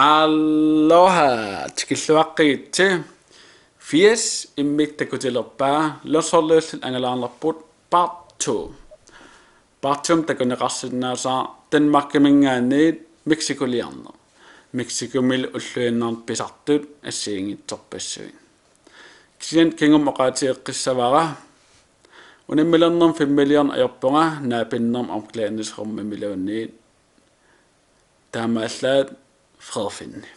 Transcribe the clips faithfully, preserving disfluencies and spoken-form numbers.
Aloha, tikilluaqqigitsi. Firs immikkut takutilerpaa, Lossorliullit angalaarnerput part two. Part two takuneqarsinnaasara Danmarkiminngaanniit Mexicoliarneq. Mexicomilu ulluinnarni pisartut assigiinngitsorpassuit. Kisianni kingumut oqaatigeqqissavara. Unammilernermi filmiliorneq ajorpunga, naapinnermi omklædningsrummimiluunniit. Taamaallaat fredfinni.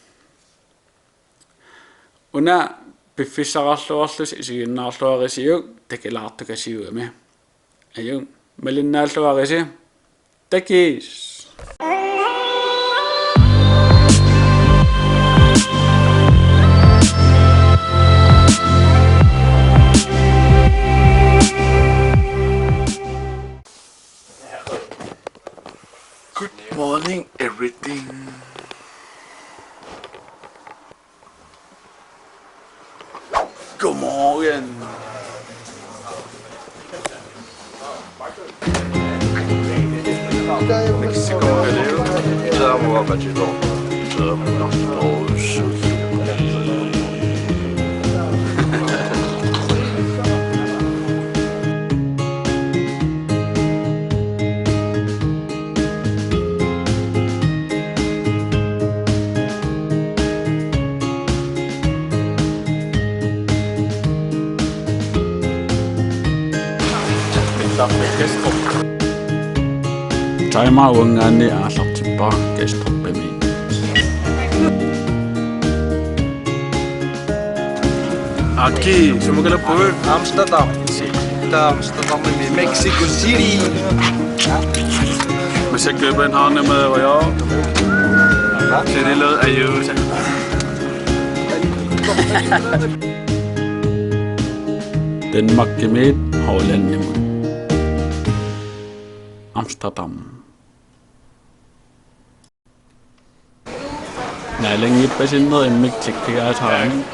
Una piffissaqarluarlusi isiginnaarluarisiuk takulaartukasiugami. Ajunngi, malinnaalluarisi. Takuss. Good morning, everything. Godmorgen. Mexico, Mexico. Taama uanngaanniit aallartippara Kastrupimi. Aki, sumukalappugut? Amsterdam. Taava Amsterdamimi Mexico City. Massakkut Københavnimi, ja. Cityled ajuusa. Danmarkimiit Hollandimut. Amsterdam. Naalanngippasinneri immikkut tjekkigaasarami.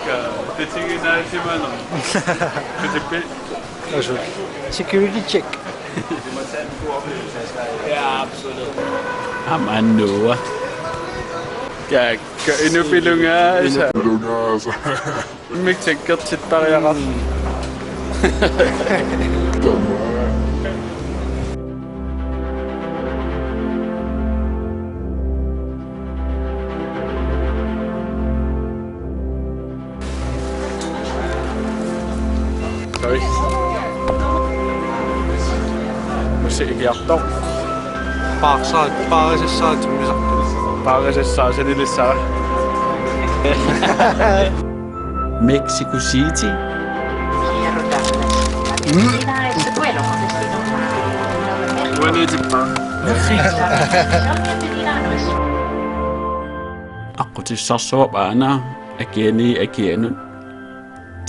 Security check. Aamma annuua. Kaakka inupilungaasa. Immikkut tjekkertittariaqarluni. Sorry. Musiikiartoq. Paarsaat, paarisassaat timmisartoq. Paarisassaat sanilissara. Mexico City. Uaniitippa. Aqqutissarsuup aana akiani akianut.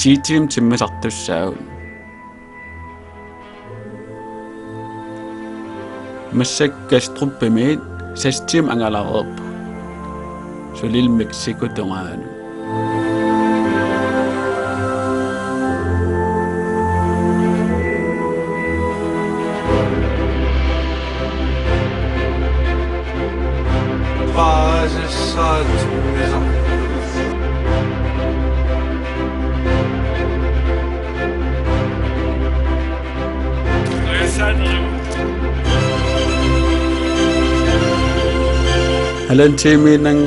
Ti tiimit timmisartussaagut. Massakkut Kastrupimiit seks tiimit angalareerpugut. Sulilu Mexico tungaanut. Paarisassaat timmisartoq. Halvanden time inden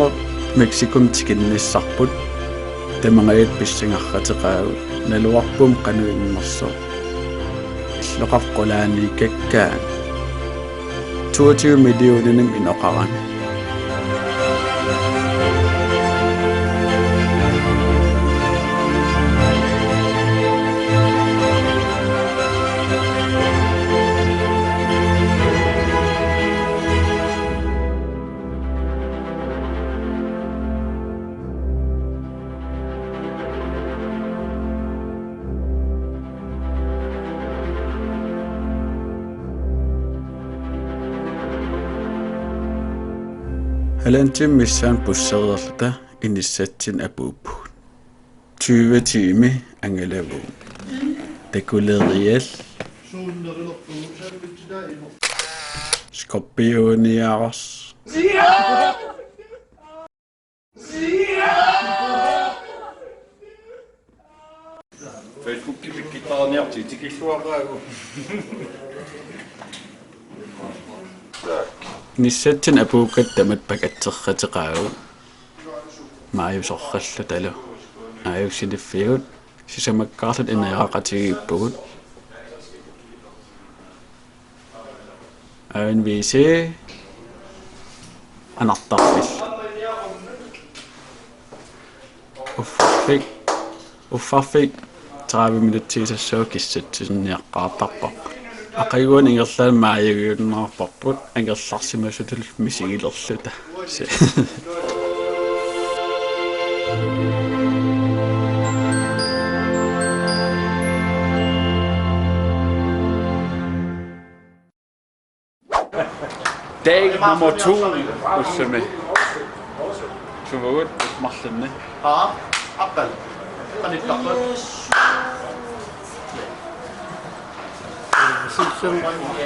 Mexicomi tikinnissarput. Tamangajatta pissangartaqaagut, naluarput qanoq innersoq. Illoqarfik qulaaniikkakkaangat. Toogtyve millioninimmi inoqarani. Halvanden time missaani bussereerluta inissatsinni apuuppugut. Tyve tiimi angalavugut. Takuleriallit. Skorpioniarsi. Tikilluaqaagu. Nissatsinni apuukkatta tamatta pakatserrateqaagut. Maajusorallartalu. Aajuku siniffigut. Sisamakkaarluta ineriaraqatigiippugut. A N V C anartarfillu. Uffarfik, uffarfik tredive minuttiisassooq kissatsisinniaqqaartarparput. Aqaguani ingerlaannaq maajugiunnaarparput, angerlarsimasutullu misigilerluta. Se- Dag nummer to, ussami. Suvagut marlunni. Aa, appal. Qanittarpat. Siulleq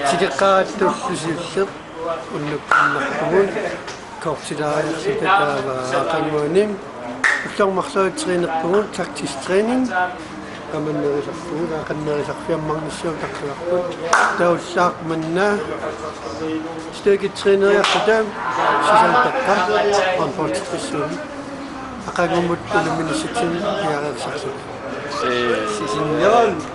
tikeqqaarattullu siulleq unnukkiinnarpugut. Kortilaariarluta taava aqaguani. Ulloq marloriarluta trænerpugut, taktisk træning. Aamma nerisarpugut, aamma nerisarfiammarnissuaq tartuarput. Taava ullaaq manna styrketræneriarluta sisamat taakku håndboldtissuun. Aqagumut unamminissatsinnut piareersarluta. Ee. Sisinniarluta.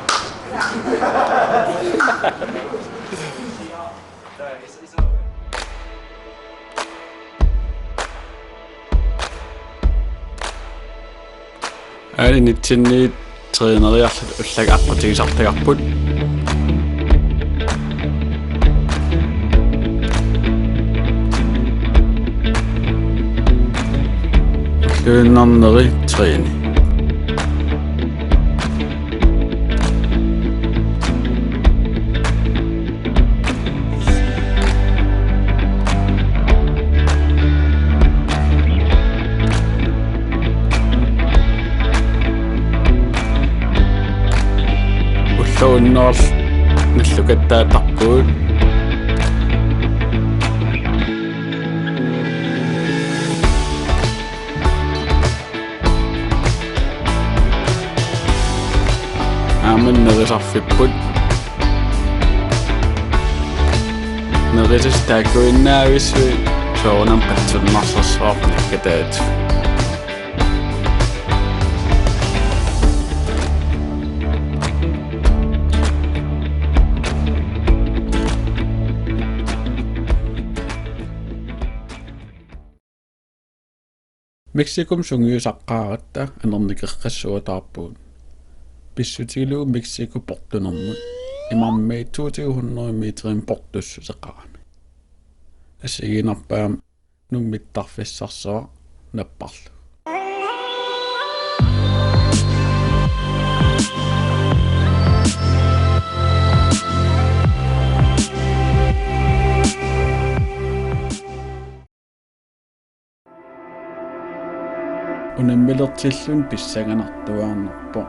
Aali nitsinniit træneriarluta ullaakkut aqqutigisartagarput. Ulluinnarneri træni. Ulloq unnuarlu nallukattaattarpugut. Aamma nerisarfipput. Nerisat taakkuinnaavissui soorunami patsunnarsersuarput nakkataat. Mexicomut sungiusaqqaaratta anornikerrassuataarpugut. Pissutigalugu Mexico portunermut imarmiit to tusind to hundrede meterimik portussuteqarami. Assigiinnarpaa aamma Nuummi mittarfissarsuaq napparlugu. Unammilertilluni pissanganartuaannarpoq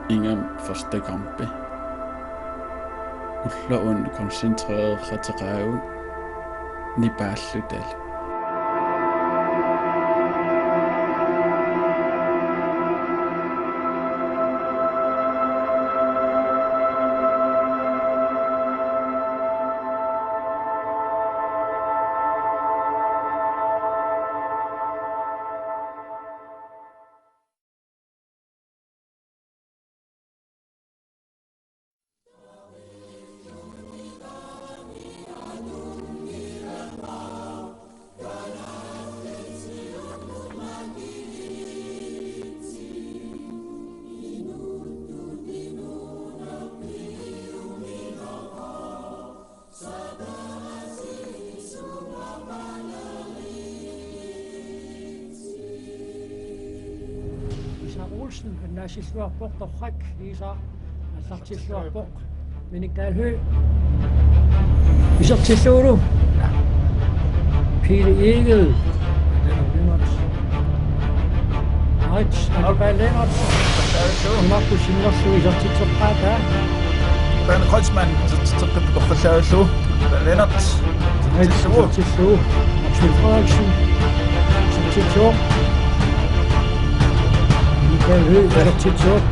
ingammik første kampi. Ulloq una koncentrerersateqaagut nipaallutalu. Isak Olsen, annaasilluarpoq torrak, Isak, aallartilluarpoq, Minik Dalhøj, isertillugulu, Peter Egede, Ait, Akibai Lennert. Imaappoq sinnerlugu isertitseqqaartaa. Ben Kreutzmann, isertitseqqippoq torrallaarlugu. Lennert. Ait, isertitsillugu. Axel Frederiksen. Isertitsivoq. Michael Høegh, isertitsivoq.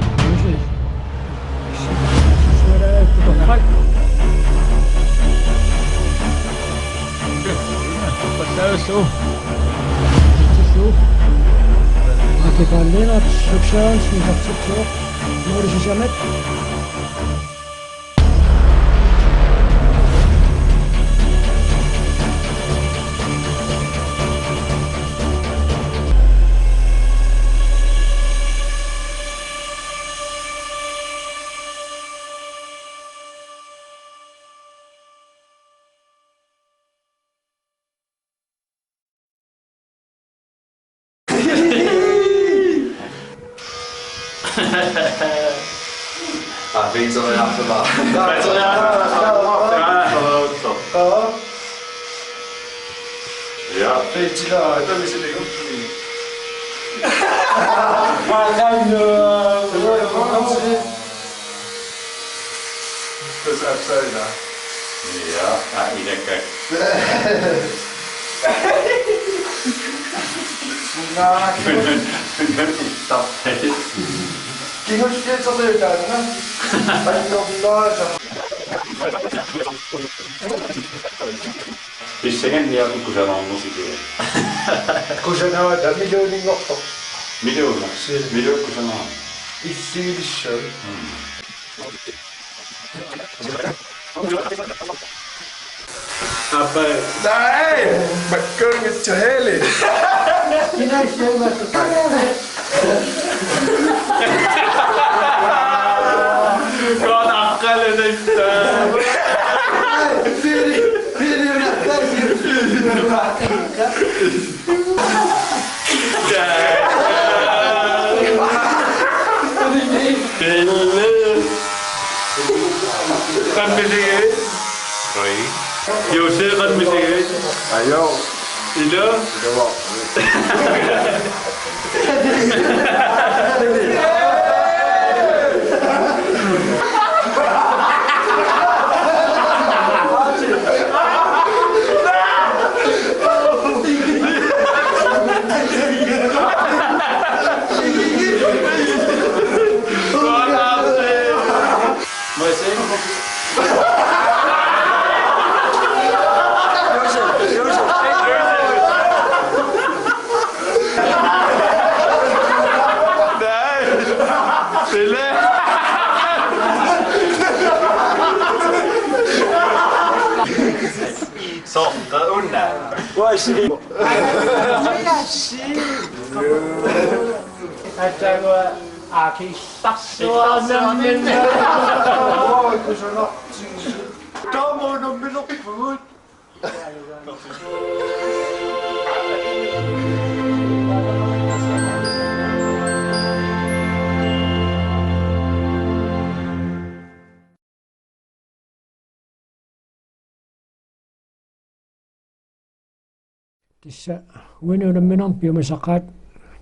Pattaassu. Ateqalliinat Suksaansin isertittuuvoq. Nuuli sisamat. Ah, Peter er så bare. Peter er så bare. Ja. Peter, der vil sige det godt. Tassa apsaila. Ja, aa, ilakka. Naa. Tappai. Kingulliuteqartaanna. Annornaasa. Pissanganniarput kusanarnersikkut. Kusanarnermik millioninngoqqoq. Million? Si. Million kusanarnermik. Issiilissaaq. Mm. Aappaa. Nej! Makkunngitsiarli. Godt aqqalu nittaa. Pelle. Qammisigit. Oi. Jose qammisigit. Ajo. Ila. Ila. Sorta una. Attagu akisarsuarnerminni. Taamaannerminerpugut. Tassa uani unamminermi piumasaqaat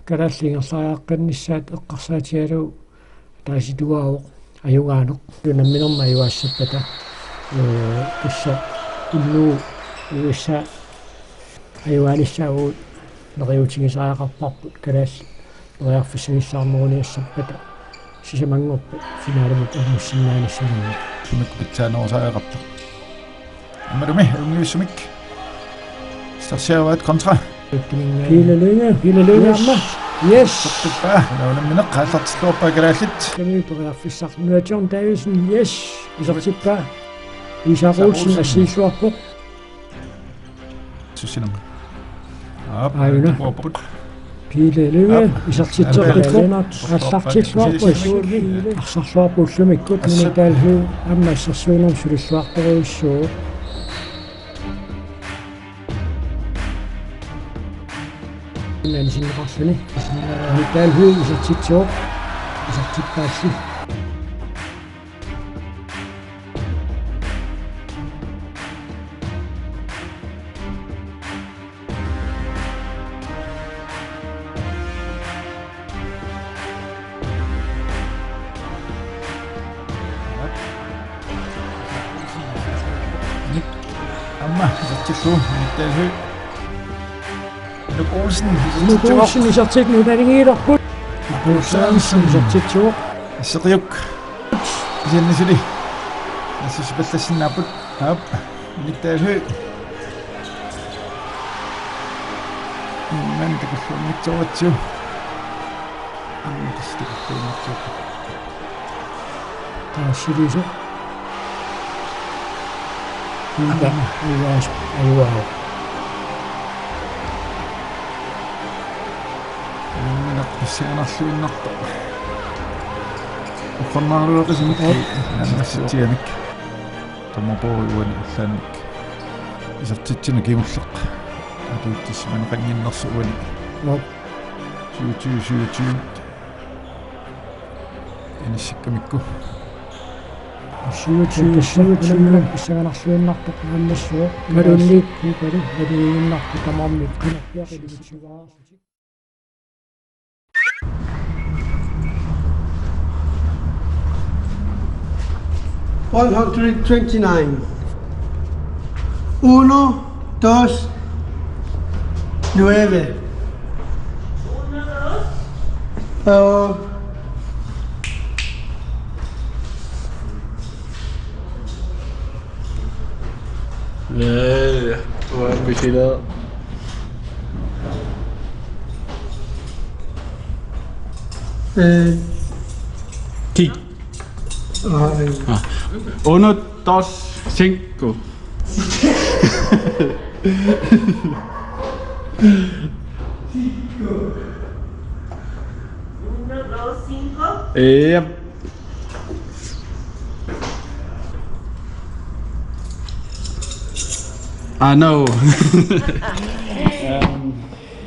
kalaallit ingerlariaqqinnissaat eqqarsaatigalugu ataasiutuaavoq ajugaaneq. Unamminermi ajugaassappata, ee, tassa unnugu uagut ajugaalissagut neriuutigisariaqarparput kalaallit periarfissagissaarneruniassappata sisamanngorpat finalimut angussinnaanissaminnik. Sumik pitsaanerusariaqartoq. Aammalumi, unngiussumik. Starsiavaat kontra. Pele Lynge, Pele Lynge aamma. Yes. Isertippaa, unammineq aallartilluarpaa kalaallit. Kami periarfissaq. Nuatsiorn Davidsen, yes. Isertippaa. Isak Olsen assiilluarpoq. Sussinam. Aap, aajuna. Tuorput. Pele Lynge, aap, isertitseqqipput, aallartilluarpoq, arsarluarpoq ullumikkut, Mini Dalhøj aamma assersuinermut sulilluartorujussuuvoq. Inansinneqarluni. Mini Dalhøj isertitsivoq, isertippaalli. Aamma isertillugu Mini Dalhøj. Nuk Olsen. Nuk Olsen isertitseq nunaligiilerput. Nuk Olsen isertitsivoq. Asseqiuk. Kisianni suli. Assisipallassinnaapput. Aap. Nittaasui. Imman takulluunngitsoorput. Imman takulluunngitsoorput. Taassulisu. Inta. Ajuaas. Ajuaa. Imman pissanganarluinnartoq. Uqqornaarujoqisumik. Aap. Annassitsianik. Tamarmik uani allanik isertitsineq kingulleq atuutsissimaneqannginnersoq uani. Aap. Syvogtyve syvogtyve. Inissikkamikku. Syvogtyve syvogtyve pissanganarluinnartoq naammassivoq. Maluunniit Kuupalu maluginnarpoq tamarmik qinersiaq ilusivaarlutik. One hundred twenty-nine. Uno, dos, nueve. Uno, dos. Oh. Eh, uanga pisila. Eh. Ti. Ah, eh. Ah. Uno, dos, cinco. Uno, dos, cinco. Yep. Ah, no. Um,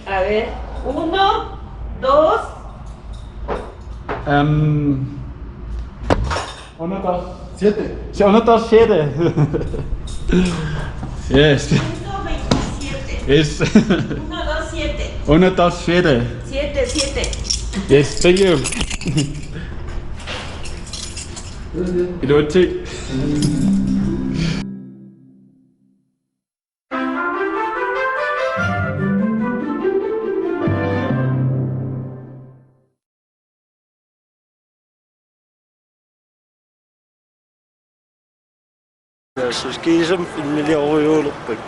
a ver, uno, dos. Um, uno, dos. Siete. Sí, uno, dos, siete. Yes. Ciento veintisiete. Yes. Uno, dos, siete. Uno, dos, siete. Siete, siete. Yes, thank you. Iluatsi. Suskiisum filmiliorujussuulerput.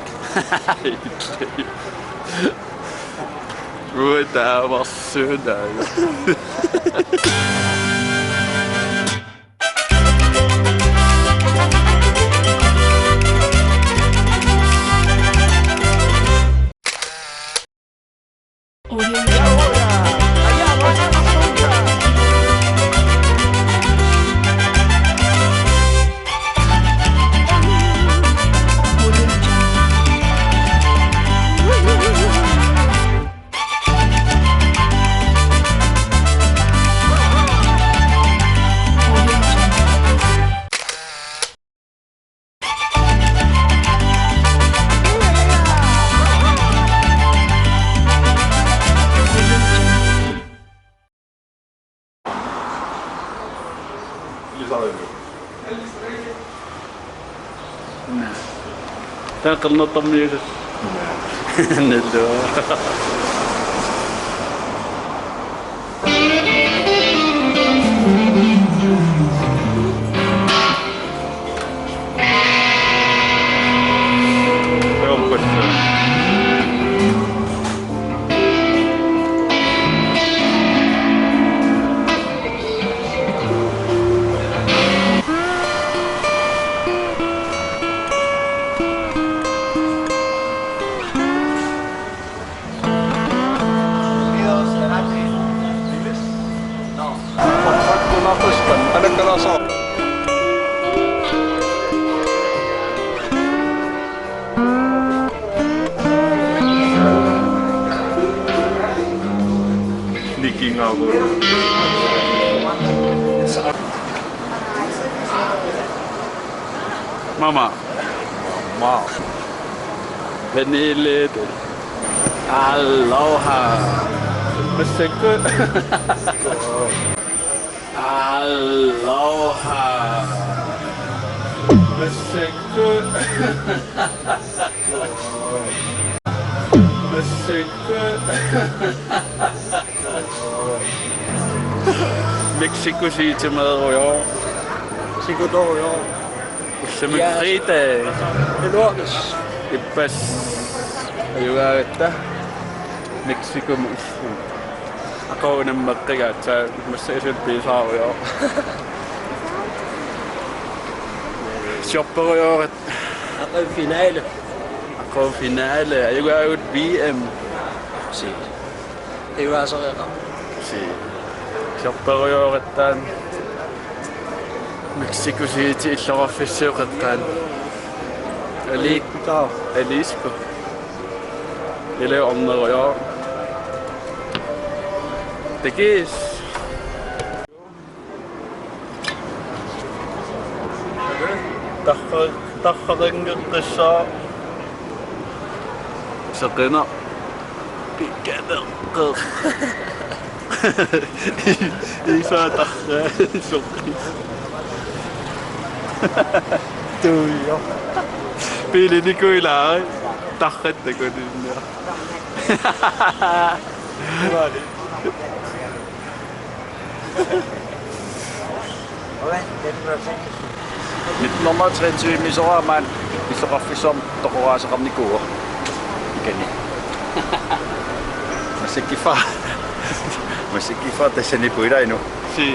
Uagut taamaassuunnaavoq. Taava qernertormiusoq. Nalluara. Nikingaavunga. Mama. Mama. Vanilje. Aloha. Massakkut. Aloha. Massakkut. Massakkut. Mexico City-meerujoq. Mexico-torujoq. Som en Ja. Fredag. Enormt. Ippassaq ajugaagatta Mexicomut. Aqagu unammeqqigaa, tassa massakkut suli piisaarujoor. Shopperujoorat. Aqagu finale. Aqagu finale. Ajugaagut V M. Si. Ivaasariaqarpoq. Si. Shopperujoorattaaq. Mexico City illoqarfissiup qeqqani. Ali-, Taa. Alisco. Ilaa ornerujoor. Takuss'. Tarra-, tarraringeqqissaa. Seqineq. Pikkaneqqeq. Iisaa tarra. Soqqi. Tuijo. Biilinikuuilaarit. Tarrat takulinniarlugu. Nitten hundrede og treogtyve-misoraa maani illoqarfissuarmi toqoraaseqarnikuuvoq. Ikani. Massakkut fa-, massakkut fa-, tassaniippoq ilaa inuk. Si.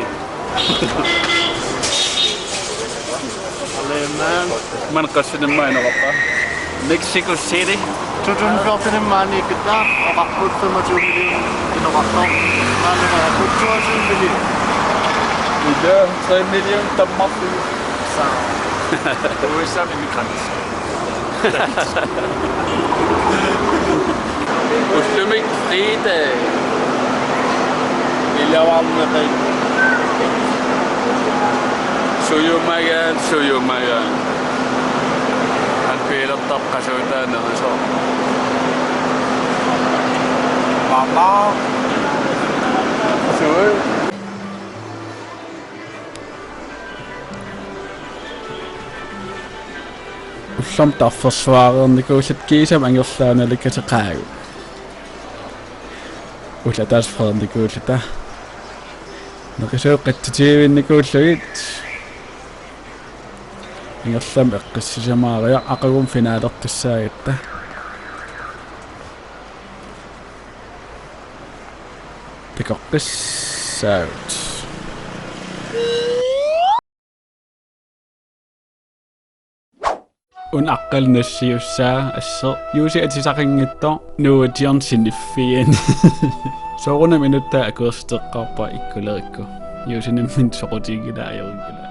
Alemán. Maani qassinimmaa inoqarpa? Mexico City. To tusind fjorten maani ikkutaa, oqarput femogtyve million inoqartoq. Maani oqarput toogtyve million. Ilaa, tre million tammarfik. Sa. U S A-mi immigrant. Ullumi fredag. Ilavarneqi. Sujumagaat, sujumagaat. Aana biilertarput qasuutaa nerisoq. Mama. Sui. Ullormut tarfersuareernikuulluta kiisami angerlaannaq nalikkateqaagut. Ulloq ataaseq freernikuulluta. Nerisut qatsitiivinnikuullugit. Ingerlammik eqqissisimaariarluta aqagumut finaaleqqissaagatta. Takoqqissaagut. Una aqqaneq-marlussuussaa asseq Juusi atisaqanngitsoq Nuup Johnson-iffiani. Soorunami inuttaa akuersiteqqaarpara ikkulerikku. Juusi nammineq soqutiginngilaa ajorinngilaa.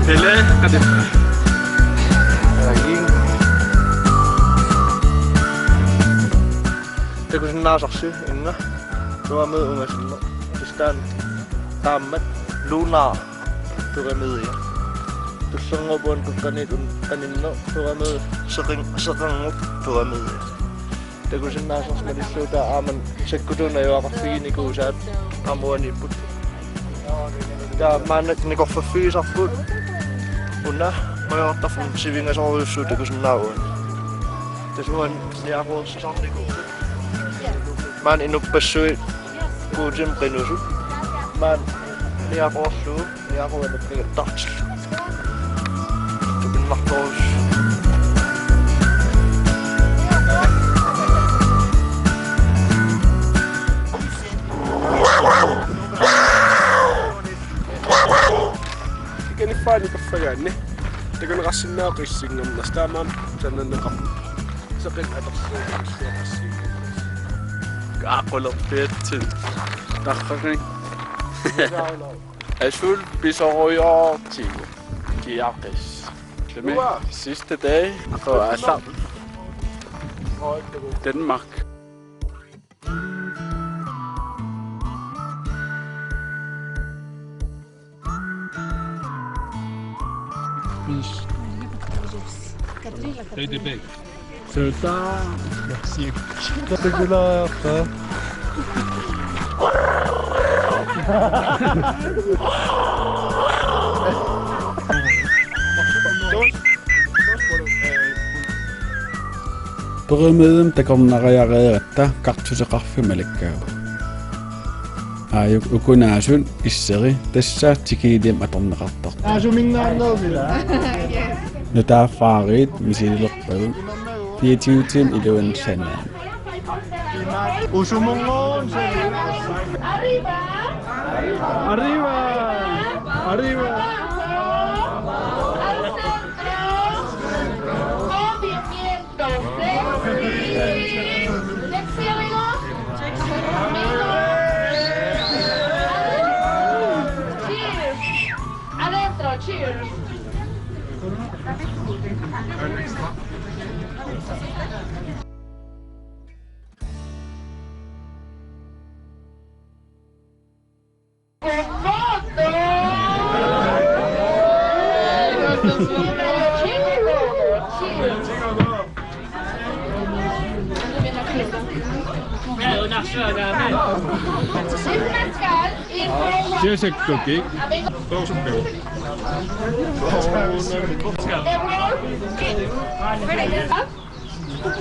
Hele, kati. Lagi. Takusinnaasarsi inga. Tuamit ungasinneq. Pistaan taammat Lunar pyramidi. Tullerngorpuan kukkaniit un-, qaninneq pyramidi. Seqin-, seqernup pyramidi. Takusinnaasarsi malillugu taava aamma sakkutuut najugaqarfiginikuusaat aamma uaniipput. Taava maannakkut nikorfaffigisarput una majuartarfun sivingasorujussuuvoq takusinnaavat. Tassa uani niaqorsisarnikuupput. Maani inuppassuit Guutimut qinusut. Maani niaqorlugu. Niaqorlugu nigattartillugu. Tupinnartorujussuaq. Ikaniffaani kaffagaanni. Takuneqarsinnaavoq qissinngernersoq taamaammat sananeqarpoq. Seqineq atorlugu qissinngernersoq. Qaaqulerpiatsin. Tarraqi. Asul pisorujoortigu. Kiaqis. Ullumi. Uaa. Sidste dag. På Asap. Danmark. Take the bag. Sota. Merci. Spectacular. Pyramidemi takornariareeratta kaktuseqarfik malakkaavoq. Aajuku ukunaasut isseri tassa Tikiliami atorneqartartoq. Naasuminngaanneermila. Yes. Nutaaffaariit misililerpagut. Fireogtyve timer iluani sanaat. Usumungoon sanaat. Arriba. Arriba. Arriba. Abajo. Al centro. Movimiento. Sexy. Sexy, amigo. Amigo. Cheers. Adentro, cheers. Cheers, Cookie.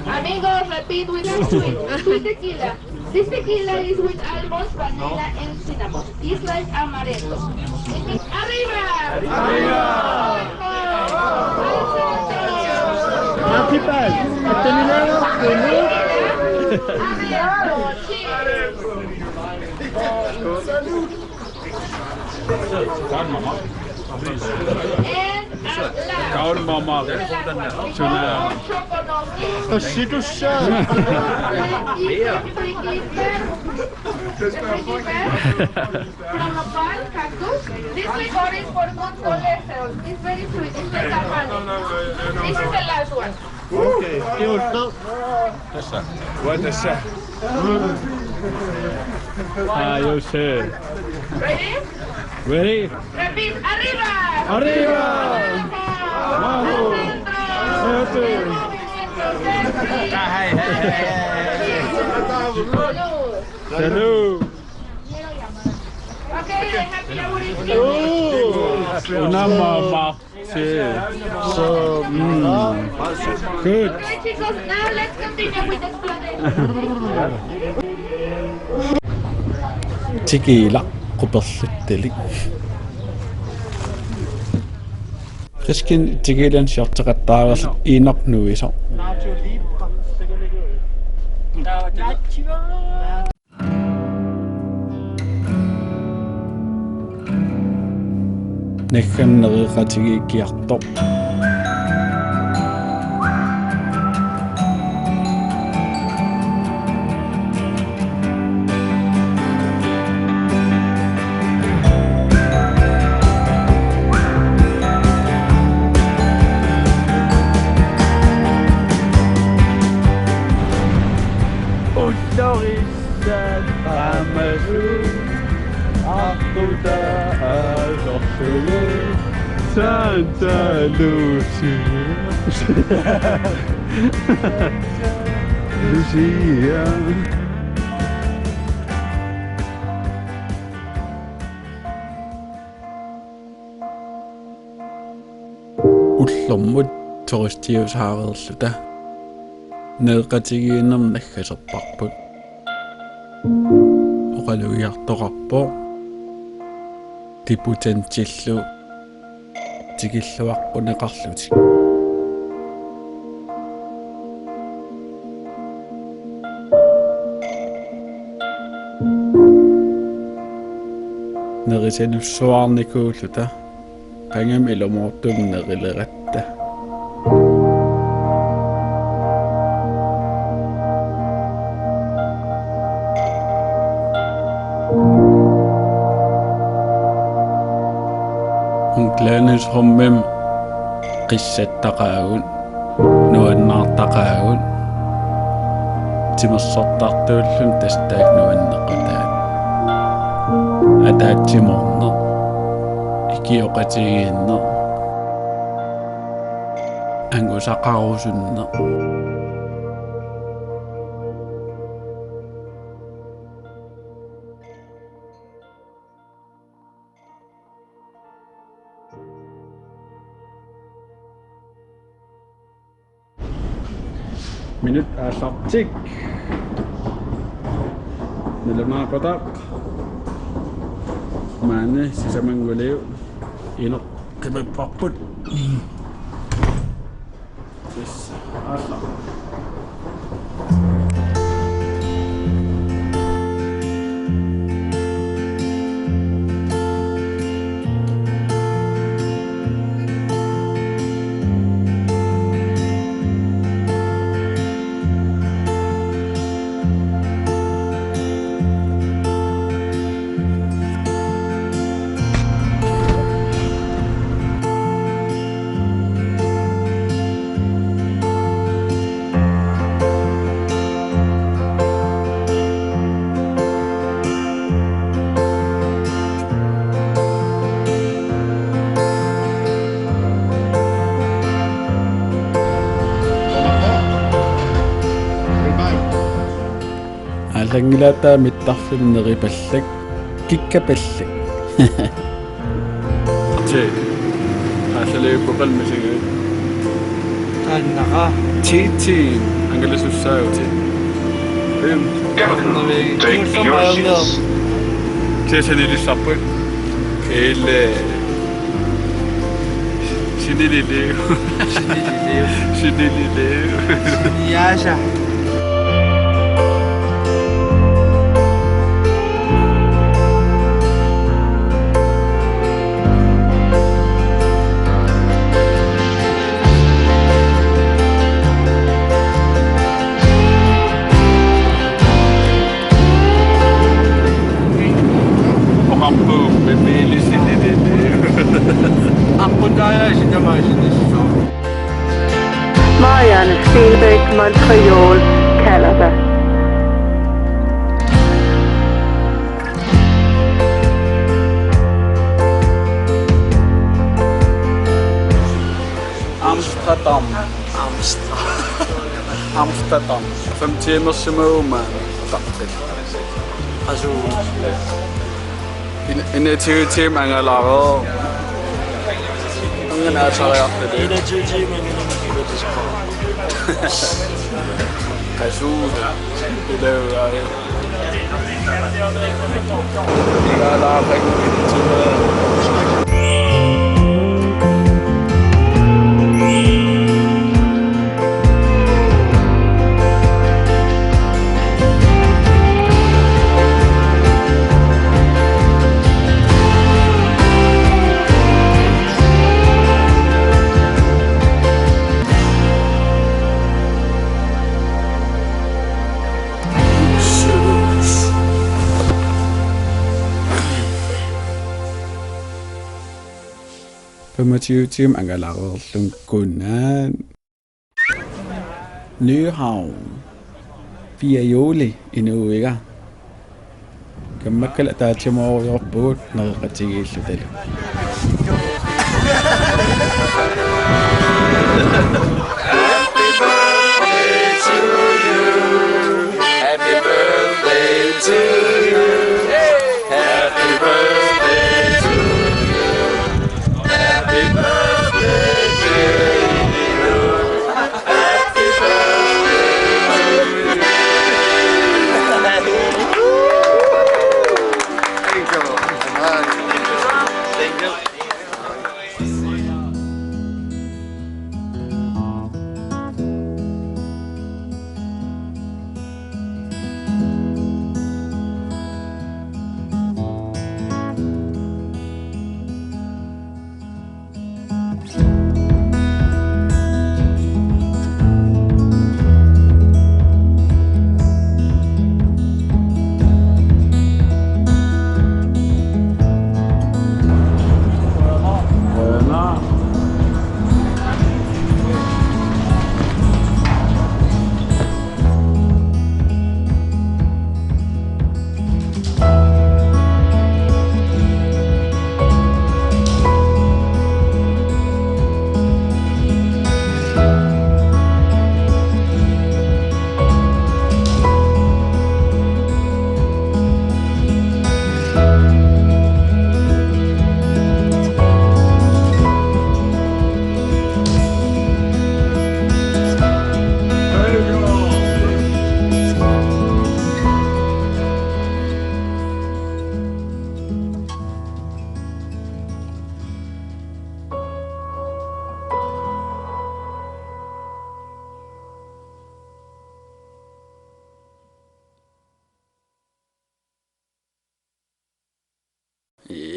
Amigos, repeat with us. Sweet, sweet tequila. This tequila is with almonds, vanilla, and cinnamon. It's like amaretto. Arriba! Arriba! Principal, arriba! Cheers! Kaul mama. Suna. Tassitussa. This licorice for good cholesterol. It's very sweet. It's like a honey. This is the last one. Okay. Kiitos. Tassa. Ua tassa. Ah, you say. Ready? Ready? Repeat. Arriba! Arriba! Vamos! Al centro! Eso. Movimiento, sexy. Salud. Salud. Okay, happy hour. Oh, una mama. Sí. So, mm, good. Okay, chicos, now let's continue with the explanation. Tequila quperluttalik. Friskin tequilan shorteqattaarallu Inuk nuisoq. Nagganereqatigiikkiartoq. Ullori San Amasu, Artuta Asorsugu, Santa Lucia. Lucia. Ullormut turistiusaareerluta nereqatigiinnermi naggaserparput. Oqalugiartoqarpoq Tiputantillu tikilluaqquneqarlutik. Nerisanussuarnikuulluta qangami ilumoortumik nerileratta. Omklædningsrummimi qissattaqaagut, nuannaartaqaagut, timersortartuulluni tassa taakku nuanneqataat. Ataatsimoorneq, ikioqatigiinneq. angusaqarusunneq. Minut aallartik. Nalunaaquttaq. Maani sisamannguliuk. Ineqqipparput. Yes. Aallar. Aallanngilaq, taava mittarfimmi neripallak, kikkapallak. Ti. Aallalivippoq, qalmisigiit. Annara. Ti, ti. Angalasussaavutit. Øhm. Take your seats. Ti, sanilissarput. Kille. Sinililiu. Sinililiu. Sinililiu. Siniaasa. Oqarpugut Bibiili sinililiu. Aqqutaajaa sitamaasinissaa. Marianne Stenbæk, Montreal, Canada. Amsterdam. Amsterdam. Amsterdam. Fem timer simaguma. Taqqil. Asu. En, en tiutim angalaartoq. Angalaartoq. En tiutim angalaartoq. Kasuuda. Ilaa. Igalaaqanngitsumaa. Femogtyve timer angalaarlunga kunaat. Nyhavn. Fire juli inuuiga. Kammakkali ataatsimoorujussuuvugut nereqatigiillutalu.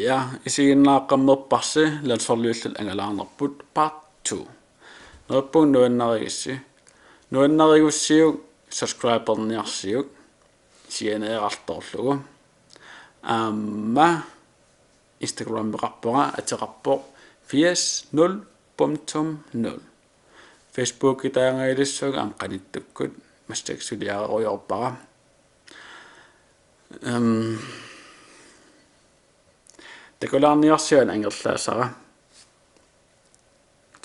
Ja, isiginnaaqqammerparsi Lansorliullutik angalaarnerput part two. Neriuppunga nuannarigissi. Nuannarigussiuk subscriberniarsiuk sianeerartorlugu. Aamma Instagrameqarpunga ateqarpoq firs nul punktum nul. Facebookitaangajalussuunga aamma qanittukkut massakkut suliarerujoorpara. Øhm, takulaarniarsiuk angerlaasara.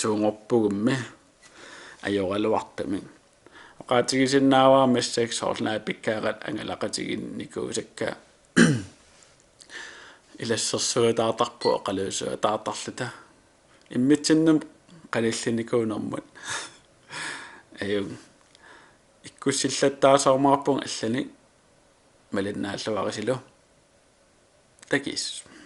Tuungorpugummi ajoraluartumik. Oqaatigisinnaavara massakkut soorlu naapikkaaqat angalaqatigiinnikuusakka ilassersuataartarput oqaluusuataartarluta. Immitsinnut qanillinikuunermut. Ajunngilaq. Ikkussillattaassarumaarpunga allanik malinnaalluarisilu. Takuss'.